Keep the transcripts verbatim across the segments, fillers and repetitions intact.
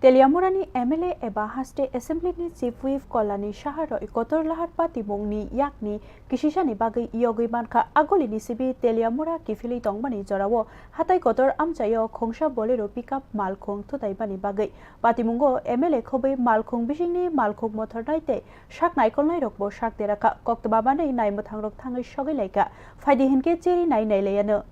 Teliamurani M L A eba haste Assembly ni Chief Whip Kolani Saha roi kotor lahar patimungni yakni kisisani bagwi yogwi mankha. Agulini sibi Teliamura kiphilwi tongmani jorao hatai kotor amchaio khongsa Bolero pickup malkhung thutaibani bagwi patimungo M L A khobwi malkhung bisingni malkhung mothornai tei sak naikolnai rokbo sak derakha. Koktwma manwi naimwthangrok thangwi sogwi laikha. Phaidi hinkhe cheri nai nailaiano.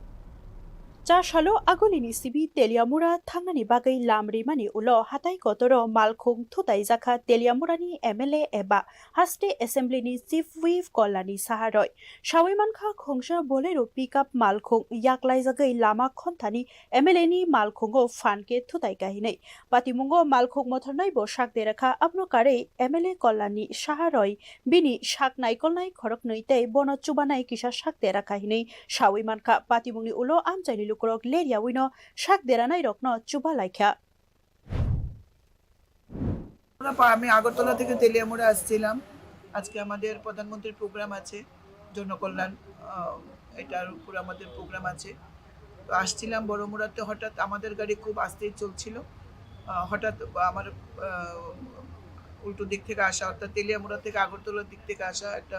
Cha salo agulini sibi Teliamura thangnani bagwi lam rimani ulo hatai kotoro malkhung thutaijakha Teliamurani M L A eba haste Assembly ni Chief Whip Kolani Saha roi. Sawi mankha khongsa Bolero pickup malkhung yaklaijagwi lama khonthani M L A ni malkhungo phan khe thutai kahinwi. Patimungo malkhung mothornai bo sak derakha, abno karwi M L A Kolani Saha roi bini sak naikolnai khoroknwi tei bono chubanai kisa sak derakha hinwi sawi mankha. Patimungni ulo amchaini lukurok leryawi no sak deranai rokno chuba laikha. আমরা পা-, আমি আগরতলা থেকে তেলিয়ামুড়া আসছিলাম। আজকে আমাদের প্রধানমন্ত্রীর প্রোগ্রাম আছে, জনকল্যাণ, আহ, এটার উপর আমাদের প্রোগ্রাম আছে। তো আসছিলাম বড়মুড়াতে, হঠাৎ আমাদের গাড়ি খুব আস্তেই চলছিল। আহ, হঠাৎ আমার, আহ, উল্টো দিক থেকে আসা, অর্থাৎ তেলিয়ামুড়া থেকে আগরতলার দিক থেকে আসা একটা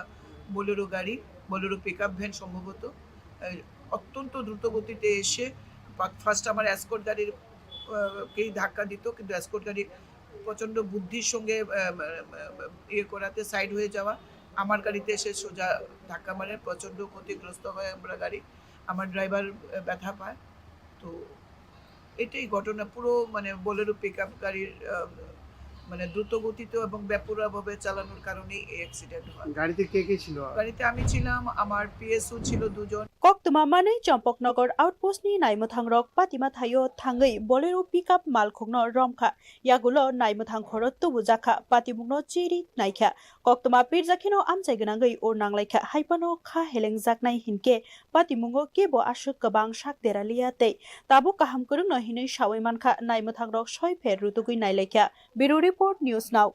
বোলেরো গাড়ি, বোলেরো পিকআপ ভ্যান সম্ভবত, এই, অত্যন্ত দ্রুত গতিতে এসে পা-, ফার্স্ট আমার এসকর্ট গাড়ির, আহ, কেই ধাক্কা দিত, কিন্তু এসকর্ট গাড়ি প্রচণ্ড বুদ্ধির সঙ্গে, আহ, আহ, আহ, ইয়ে করাতে সাইড হয়ে যাওয়া, আমার গাড়িতে এসে সোজা ধাক্কা মারে, প্রচণ্ড ক্ষতিগ্রস্ত হয় আমরা গাড়ি, আমার ড্রাইভার, আহ, ব্যথা পায়। তো এটাই ঘটনা, পুরো মানে বোলেরো পিকআপ গাড়ির, আহ, মানে দ্রুত গতিতে এবং বেপরোয়াভাবে চালানোর কারণেই এই অ্যাক্সিডেন্ট হয়। গাড়িতে কে কে ছিল? গাড়িতে আমি ছিলাম, আমার পিএসও ছিল দুজন। Koktwma manwi Champaknagar outpost ni naimwthangrok patima thaio thangwi Bolero pickup malkhungno romkha. Yagulo naimwthang khoro tubujakha, patimungno chiri naikha. Koktwma pirjakheno amchai gwnangwi ur nanglaikha, haiphano kha helengjaknai hinkhe patimungo kebo aswk kwbang sak deraliya tei tabuk kaham kwrwngno hinwi sawi mankha, naimwthangrok soi pher rutugwi nailaikha. Bureau Report, News Now.